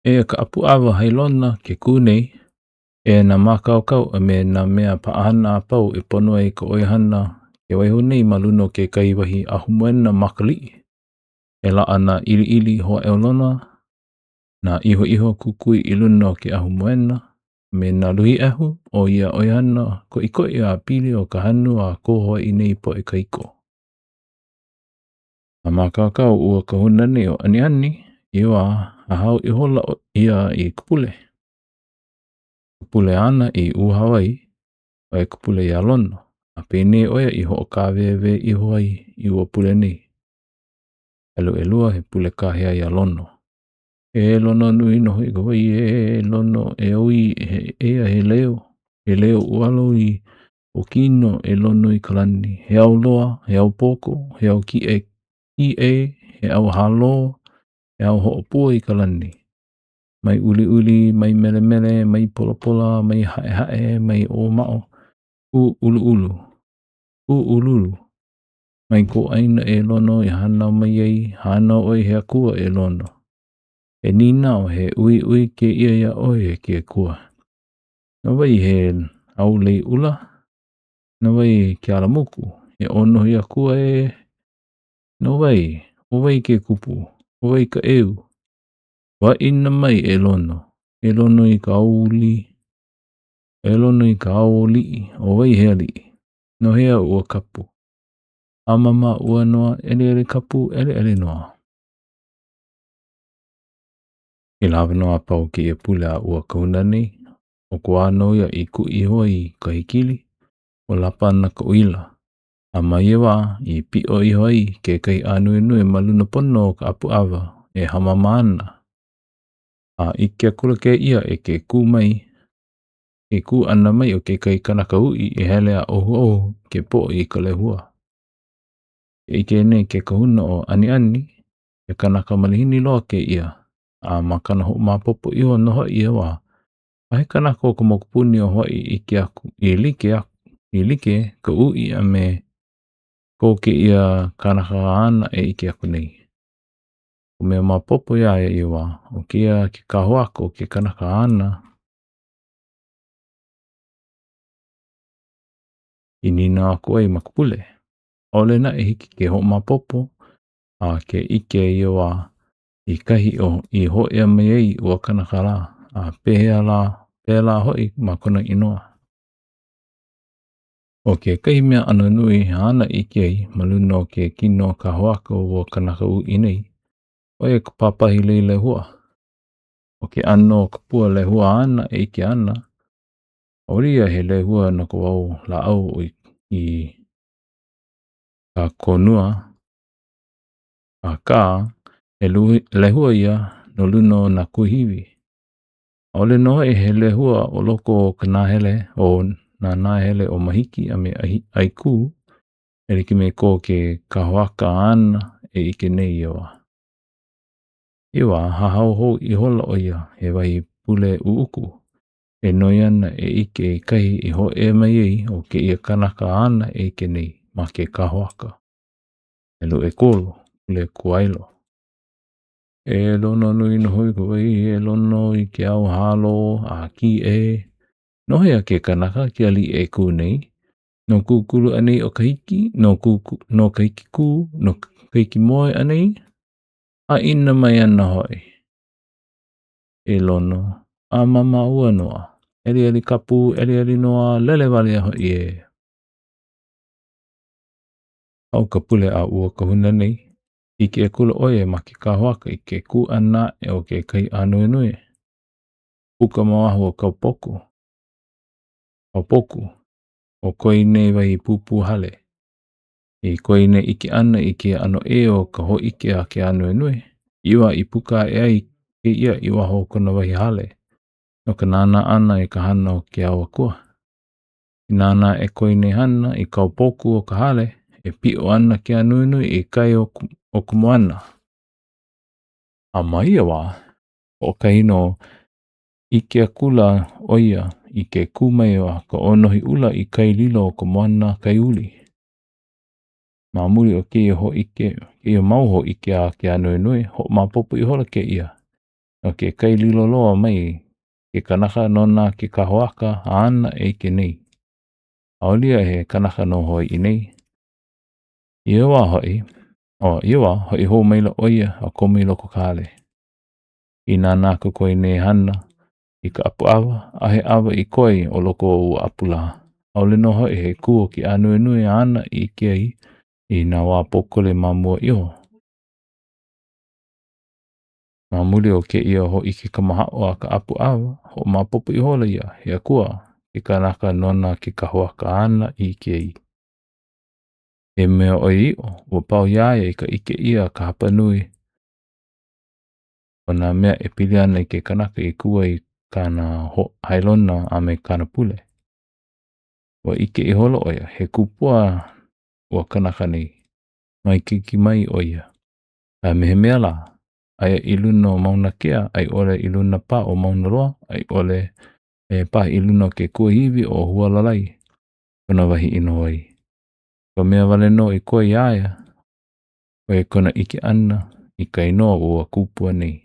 Eia ka ʻapu ʻawa hailona ke kū nei. Eia nā mākaukau a me nā mea paʻahana a pau e pono ai ka ʻoihana ke waiho nei ma luna o kekahi wahi ahumoena makaliʻi, e laʻa nā ʻiliʻili hōʻailona, nā ʻihoʻiho kukui i luna o ke ahumoena, a me nā luhi ʻehu o ia ʻoihana koʻikoʻi a pili o ka hanu a ko Hawaiʻi nei poʻe kahiko. A mākaukau ua kahuna nei ʻo ʻAniʻani, ia wā, hahau ihola ʻo ia i ka pule. Ka pule āna i uhau ai, ʻo ia ka pule iā Lono, a penei ʻo ia i hoʻokāwewe iho ai i ua pule nei. Helu ʻelua, he pule kāhea iā Lono. E Lono nui noho i ka wai, e Lono e ʻoi, eia he leo, he leo ualo i ʻO kino e lono i ka lani, he ao loa, he ao poko, he ao kiʻekiʻe, he ao hālō, he ao hoʻopua i ka lani. Mai uliuli, mai melemele, mai polapola, mai haʻehaʻe, mai ʻōmaʻo, kū ʻuluʻulu, kū ʻululu. Mai kō ʻāina e Lono i hānau mai ai, hānau ʻoe he akua e Lono. He nīnau, he uiui kēia iā ʻoe e ke akua. Na wai he ao lei ʻula? Na wai ke alamuku? He ʻōnohi akua ē? No wai? ʻO wai ke kupu? ʻO wai ka ʻeu? Waʻina mai e Lono. E Lono i ka aouli. E Lono i ka ao liʻi. ʻO wai he aliʻi? No hea ua kapu? ʻĀmama ua noa, ʻeliʻeli kapu, ʻeliʻeli noa. I lawe nō a pau kēia pule a ua kahuna nei, ʻo ka wā nō ia i kuʻi iho ai ka hekili, ua lapa ana ka uila. A ma ia wā i piʻo iho ai kekahi ānuenue ma luna pono o ka ʻapu ʻawa e hāmama ana. A ʻike akula kēia i ke kū mai, ke kū ʻana mai o kekahi kanaka uʻi i hele a ʻohuʻohu ke poʻo i ka lehua. Ke ʻike nei ke kahuna ʻo ʻAniʻani, he kanaka malihini loa kēia, a ma kana hoʻomaopopo iho nō hoʻi ia wā, ʻaʻohe kanaka o ka mokupuni o Hawaiʻi i ʻike aku, i like aku, i like ka uʻi a me ko kēia kanaka āna e ʻike aku nei. ʻO ka mea maopopo iā ia ia wā, ʻo kēia ke kāhoaka o ke kanaka āna i nīnau aku ai ma ka pule. ʻAʻole naʻe hiki ke hoʻomaopopo a ke ʻike ia wā i kahi o i hōʻea mai ai ua kanaka lā, a pehea lā, pēlā hoʻi ma kona inoa. ʻO kekahi mea ʻano nui āna i ʻike ai ma luna o ke kino kāhoaka o ua kanaka uʻi nei, ʻo ia ka pāpahi lei lehua. ʻO ke ʻano o ka pua lehua āna e ʻike ana, ʻaʻole ia he lehua no ka wao lāʻau i ka konua, Akā, he lehua ia no luna o nā kuahiwi. ʻAʻole nō hoʻi he lehua o loko o ka nahele o nā nahele o Mahiki a me ʻAikū, e like me ko ke kāhoaka āna e ʻike nei ia wā. Ia wā, hahau hou ihola ʻo ia he wahi pule ʻuʻuku, e noi ana e ʻike i kahi i hōʻea mai ai ʻo kēia kanaka āna e ʻike nei ma ke kāhoaka. Helu ʻekolu, pule kuailo. E lono nui noho i ka wai, e lono i ke ao hālō a kīʻē. No hea ke kanaka ke aliʻi e kū nei? No Kūkulu anei ʻo Kahiki? No Kūkū, no Kahikikū? No Kahikimoe anei? A ʻina mai ana hoʻi. E lono, a mama ua noa. ʻEliʻeli kapu, ʻeliʻeli noa, lele wale hoʻi e. Pau ka pule a ua kahuna nei, ʻike akula ʻo ia ma ke kāhoaka i ke kū ʻana aʻe o kekahi ānuenue. Puka ma waho o kaupoku, kaupoku, o ko nei wahi pūpū hale. I ko nei ʻike ʻana i kēia ʻano ʻē o ka hōʻike a ke ānuenue, i wā i puka aʻe ai kēia i waho o kona wahi hale no ka nānā ʻana i ka hana o ke ao akua. I nānā e ko nei hana i kaupoku o ka hale, e piʻo ana ke ānuenue i kai o, o ka moana. A ma ia wā, hoʻokahi nō, ʻike akula ʻo ia i ke kū mai o ka ʻōnohi ʻula i kai lilo o ka moana kaiuli. Ma muli o kēia hōʻike, kēia mau hōʻike a ke ānuenue, hoʻomaopopo ihola kēia. No ke kai lilo loa mai ke kanaka nona ke kahoaka āna e ʻike nei. ʻAʻole ia he kanaka no Hawaiʻi nei. I ia wā hoʻi, o, ia wā, hoʻi hou maila ʻo ia a komo i loko o ka hale. I nānā aku ko nei hana i ka ʻapu ʻawa, ʻaʻohe ʻawa i koe o loko o ua ʻapu lā. ʻAʻole nō hoʻi he kū o ke ānuenue āna i ʻike ai i nā wā pōkole ma mua iho. Ma muli o kēia hōʻike kamahaʻo a ka ʻapu ʻawa, hoʻomaopopo ihola ia, he akua ke kanaka nona ke kahoaka āna i ʻike ai. He mea ʻoiaʻiʻo, ua pau iā ia i ka ʻike ʻia ka hapanui o nā mea e pili ana i ke kanaka i kū ai kāna hōʻailona a me kāna pule. Ua ʻike ihola ʻo ia, he kupua ua kanaka nei. Mai keiki mai ʻo ia. A me he mea lā, aia i luna o Mauna Kea, a i ʻole i luna paha o Mauna Loa, a i ʻole e paha i luna o ke kuahiwi ʻo Hualalai, kona wahi i noho ai. Ka mea wale nō i koe iā ia, ʻo ia kona ʻike ʻana i ka inoa o ua kupua nei.